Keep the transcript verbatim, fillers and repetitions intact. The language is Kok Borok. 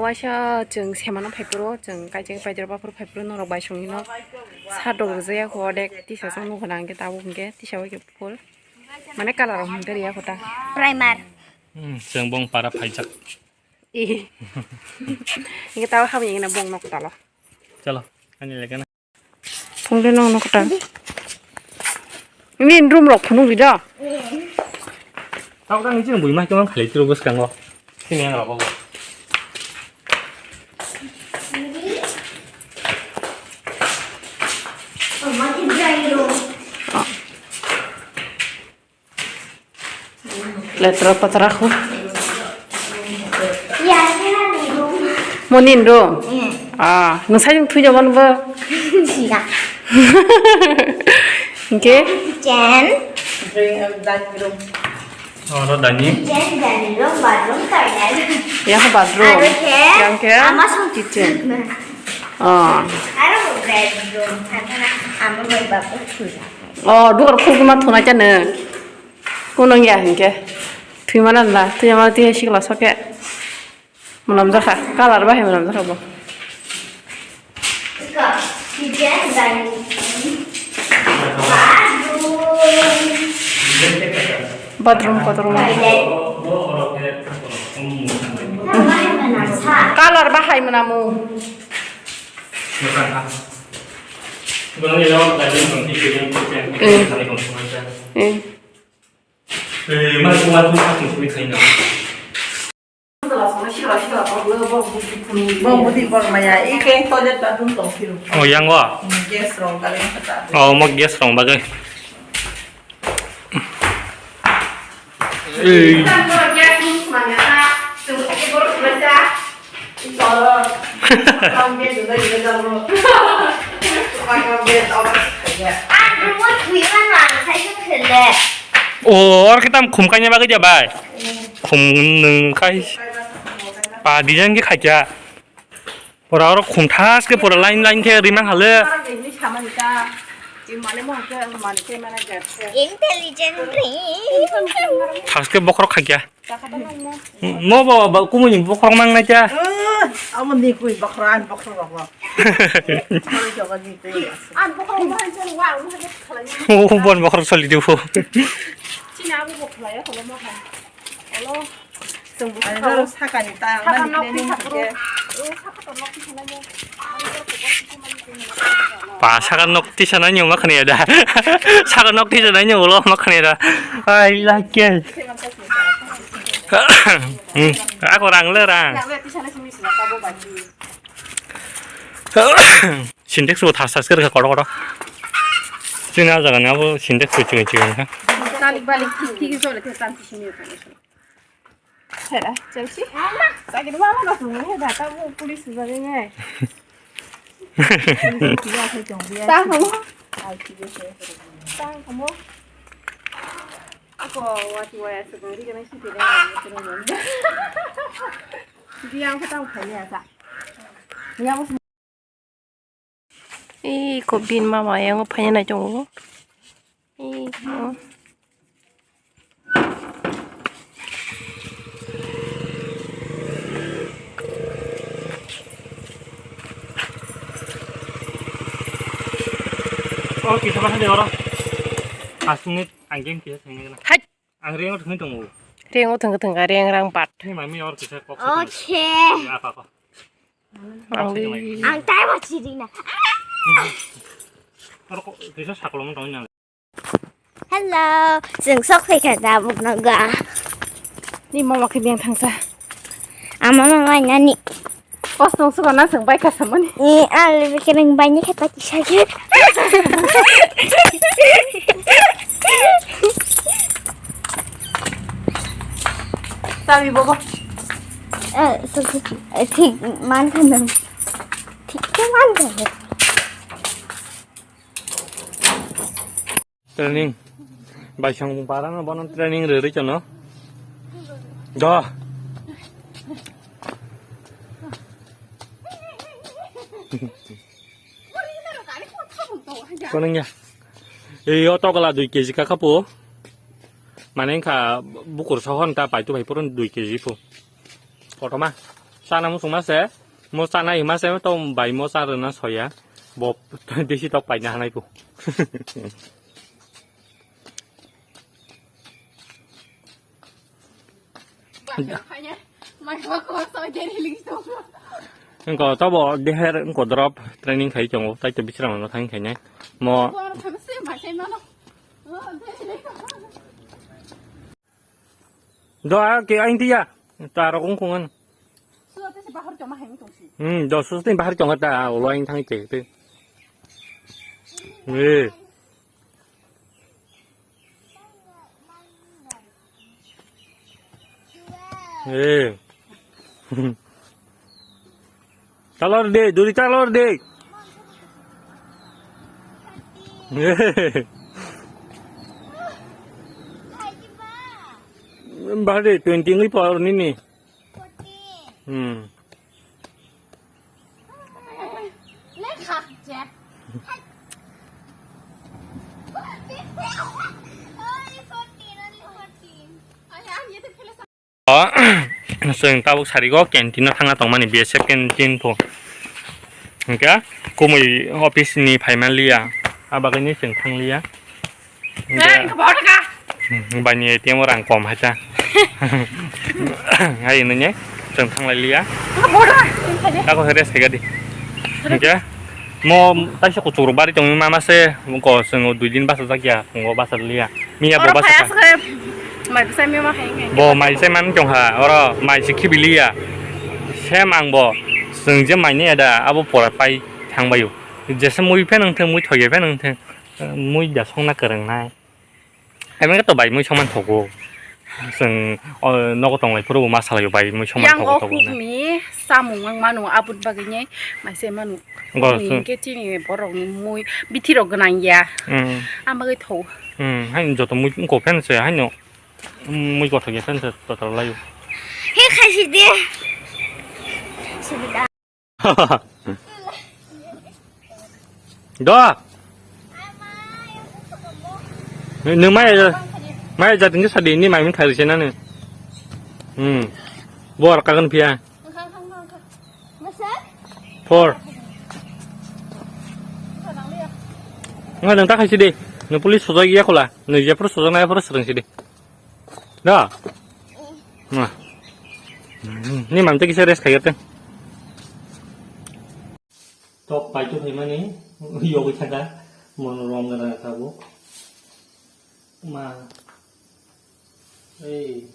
Waisa chwng semano phaiphuru, chwng kaisa paidor baphuru phaiphuru norok bai songwino sa dok rijak ya kho, odek tisa chwng nukho na hwnkhe tabuk hwnkhe tisa bai khe full. Mane colour rok hwnkhe riya kho ta. Primer. Hmm, chwng bong para phaijak. Eh. Hwnkhe tabuk hamya hwnkhe bong nok talo. Chalo, ani leke na. Phungde nong nokta. Ini room rok phunuk di da. Tau tang iching bui ma kemang khalai tiro bwskango. Sini yang rok. Letra patra khu. Monin ro. Ah, nung sai thwi jaman ba. Siya. Oke. Jen. Oro dani. Jen dani ro bathroom toilet. Ya bathroom. Aro ke? Yang ke? Ama song kitchen. Oh. Aro bedroom. Ama bai bapu thwi. Oh, dugar khu kuma thuna chana. Kunung ya hingke. Thui mana la, thui mana thui sikla soke. Munam jakha, colour bahai munam jakha bo. Bathroom, bathroom. Colour bahai munamu. Eh. Eh. Eh, mas kuat tu aku sih kain. Bong budi bor maya, i keng toilet bathroom tong phiru. Oh, yang wa? Hmm, gas rong kali kata. Oh, mo gas rong bagai. Eh. Oh, or kita khum kanya bagai ja bai. Khum nung kai. Pa design ke khaja. Pura oro khum thas ke pura line line ke rimang hale. Intelligent. Thas ke bokhorok khaja. Mo bo, bo, kumuni bokhorok mang nai cha. Amo ni kui bokhorok, an bokhorok rok. Sorry, jogo ni kui. O bon bokhorok soli dibo. Chini abo bo khlai ya, kolo mo hai. Olo. Ani jaro sakani ta, sakani mani nok planning tisa khe. Ba saka nok tisa nai nyuma khani da. Saka nok tisa nai nyuma lo ma khani da. I like it. Hmm. Ako rang le rang. Sintex bo thas thas khe rwkha kotor kotor. Chini ah jaga ni abo sintex bo chikon chikon kha. Talik balik thik thik jole khe tang simi. Hera, chelsea. Sakit mama na sumi he data bo police jage ngai. Tang kamo. Tang kamo. Ako wati waya suguri kana siti de. Dia ang kata ukhanya sa. Yang Ih, ko bin mama yang phaina nai tongo. Ih, ko. Oh, kita mana dia orang? Asungit anjing kita sini kena. Hai. Ang reng thung tongo. Reng thung thung reng rang bat. Ni mami or kisa kok. Oke. Ya apa apa. Ang tai ma chiri na. Or kok kisa sakolom tong na. Hello, chwng sok phaikha da bukno ga. Ni mama khe beng thangsa. Ama mama nani. Kosong suka na seng bai kasa mani. Ni ali bikereng bai ni khata kisa khe. Sabi bobo. Eh, so, so, eh, thik man khan. Thik khe man khan. Training. Bai sang bung para no bono training re re chano. Do. Koneng ya. Ei o tokla dui kg ka khapo. Mane wngkha bukur sohon ta paitu bai purun dui kg pho. Kotorma. Chana muchungma se, mo chana hima se, to bai mo cha rwna soya. Bo desi tok paina hanai bo. Engko tobo deher engko drop training khai tongo, tai to bisrang no thang khainai. Mo. Do a ke ain dia. Ta rok ung kungan. Hmm, do sus tin bahar chong ta, ulo ain thang ke te. Eh. Eh. Talor de, duri talor de. Bahar de, twenty ngi power nini. Hmm. O, chwng tabuk sarigo canteen o thangna tongmani B S F canteen pho. Hwnkhe kumui office ni phaimanliya, abagwini chwng thangliya. Hwnkhe, eh, engkha bo thangkha. Hmm, baini A T M o rang kom hai ta. Hai nini, chwng thanglai liya. Engkha bo thangkha. Kako hai rest khaika di. Hwnkhe, mo taisa kuchuk rok bari tongwi mama se, ko chwng dui din basa jak ya, ngo basa liya. Miya bo oro basa phai kha. Aswk mai bwsai mema hai wngkha. Bo mai sai man tong ha, oro mai se khibi liya. Sem ang bo, chwng je mai ne da, abo pora pai thang bayo. Jesa mui phen wngthang, mui thoye phen wngthang. Mui da songna kwrwng nai. Emang to bai mui songman thogo. Chwng, o, nogo tonglai phuru bo ma salaio bai mui songman yang thogo o thogo na. Hukni samung ang manu abun bagwi nai maise manu. Go, ni chwng. Hingke chini borok ni mui bithi rok gwnang ya. Hmm. Ang bagwi tho. Hmm, haino joto mui ko phen se haino. Mui kothok ya phen se to to laio. He khaisi de. Do. Nung mai, mai jat ngi sadi ni mai min khari sena ni. Hmm. Bor kagan pia. Four. Ngai nung ta khai sidi. Nung police sojak ya kola. Nung je pro sojak na pro sereng sidi. Da. Nah. Ni mam te kisa rest khayo te. Tok pai tu phaimani yogwi thaka mon rom gara thabo. Ma. Ei.